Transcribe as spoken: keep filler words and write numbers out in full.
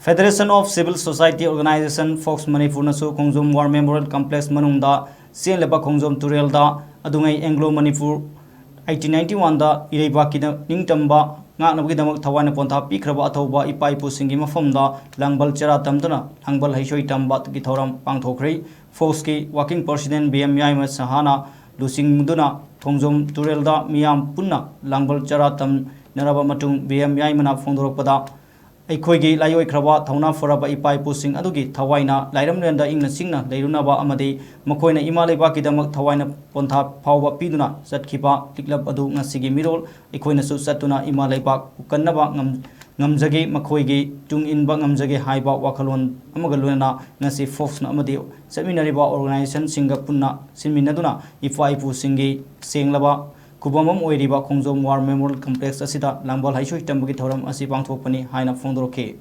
Federation of Civil Society Organization, FOCS ꯃꯅꯤꯄꯨꯔꯅꯁꯨ Khongjom War Memorial Complex ꯃꯅꯨꯡꯗ ꯆꯦꯜꯂꯤꯕ ꯈꯣꯡꯖꯣꯝ ꯇꯨꯔꯦꯜꯗ ꯑꯗꯨꯉꯩ Anglo Manipur eighteen ninety-one ꯗ ꯏꯔꯩꯕꯥꯛꯀꯤ ꯅꯤꯡꯇꯝꯕ ꯉꯥꯛꯅꯕꯒꯤꯗꯃꯛ ꯊꯋꯥꯏꯅ ꯄꯣꯟꯊꯥ ꯄꯤꯈ꯭ꯔꯕ ꯑꯊꯧꯕ ꯏꯄꯥ ꯏꯄꯨꯁꯤꯡꯒꯤ ꯃꯐꯝꯗ ꯂꯥꯡꯕꯜ ꯆꯔꯥ ꯇꯝꯗꯨꯅ ꯂꯥꯡꯕꯜ ꯍꯩꯁꯣꯏ ꯇꯝꯕꯒꯤ ꯊꯧꯔꯝ ꯄꯥꯡꯊꯣꯛꯈ꯭ꯔꯦ꯫ ꯐꯣꯛꯁꯀꯤ working president ꯕꯤ ꯑꯦꯝ ꯌꯥꯏꯃ ꯁꯍꯥꯅ ꯂꯨꯆꯤꯡꯗꯨꯅ ꯈꯣꯡꯖꯣꯝ ꯇꯨꯔꯦꯜꯗ ꯃꯤꯌꯥꯝ ꯄꯨꯟꯅ ꯂꯥꯡꯕꯜ ꯆꯔꯥ ꯇꯝꯅꯔꯕ ꯃꯇꯨꯡ, ꯕꯤ ꯑꯦꯝ ꯌꯥꯏꯃꯅ ꯐꯣꯡꯗꯣꯔꯛꯄꯗ, ꯑꯩꯈꯣꯏꯒꯤ ꯂꯥꯏꯑꯣꯏꯈ꯭ꯔꯕ ꯊꯧꯅꯥ ꯐꯔꯕ ꯏꯄꯥ ꯏꯄꯨꯁꯤꯡ ꯑꯗꯨꯒꯤ ꯊꯋꯥꯏꯅ ꯂꯥꯏꯔꯝꯂꯦꯟꯗ ꯏꯪꯅ ꯆꯤꯡꯅ ꯂꯩꯔꯨꯅꯕ ꯑꯃꯗꯤ ꯃꯈꯣꯏꯅ ꯏꯃꯥ ꯂꯩꯕꯥꯛꯀꯤꯗꯃꯛ ꯊꯋꯥꯏꯅ ꯄꯣꯟꯊꯥ ꯐꯥꯎꯕ ꯄꯤꯗꯨꯅ ꯆꯠꯈꯤꯕ ꯂꯤꯛꯂꯞ ꯑꯗꯨ ꯉꯁꯤꯒꯤ ꯃꯤꯔꯣꯜ ꯑꯩꯈꯣꯏꯅꯁꯨ ꯆꯠꯇꯨꯅ ꯏꯃꯥ ꯂꯩꯕꯥꯛꯄꯨ ꯀꯟꯅꯕ ꯉꯝ-, ꯉꯝꯖꯒꯦ, ꯃꯈꯣꯏꯒꯤ ꯇꯨꯡ ꯏꯟꯕ ꯉꯝꯖꯒꯦ ꯍꯥꯏꯕ ꯋꯥꯈꯜꯂꯣꯟ ꯑꯃꯒ ꯂꯣꯏꯅꯅ ꯉꯁꯤ ꯐꯣꯛꯁꯅ ꯑꯃꯗꯤ ꯆꯠꯃꯤꯟꯅꯔꯤꯕ organizationꯁꯤꯡꯒ ꯄꯨꯟꯅ ꯁꯤꯟꯃꯤꯟꯅꯗꯨꯅ ꯏꯄꯥ ꯏꯄꯨꯁꯤꯡꯒꯤ ꯁꯦꯡꯂꯕ ꯈꯨꯕꯝ ꯑꯃ ꯑꯣꯏꯔꯤꯕ ꯈꯣꯡꯖꯣꯝ War Memorial Complex ꯑꯁꯤꯗ ꯂꯥꯡꯕꯜ ꯍꯩꯁꯣꯏ ꯇꯝꯕꯒꯤ ꯊꯧꯔꯝ ꯑꯁꯤ ꯄꯥꯡꯊꯣꯛꯄꯅꯤ ꯍꯥꯏꯅ ꯐꯣꯡꯗꯣꯔꯛꯈꯤ꯫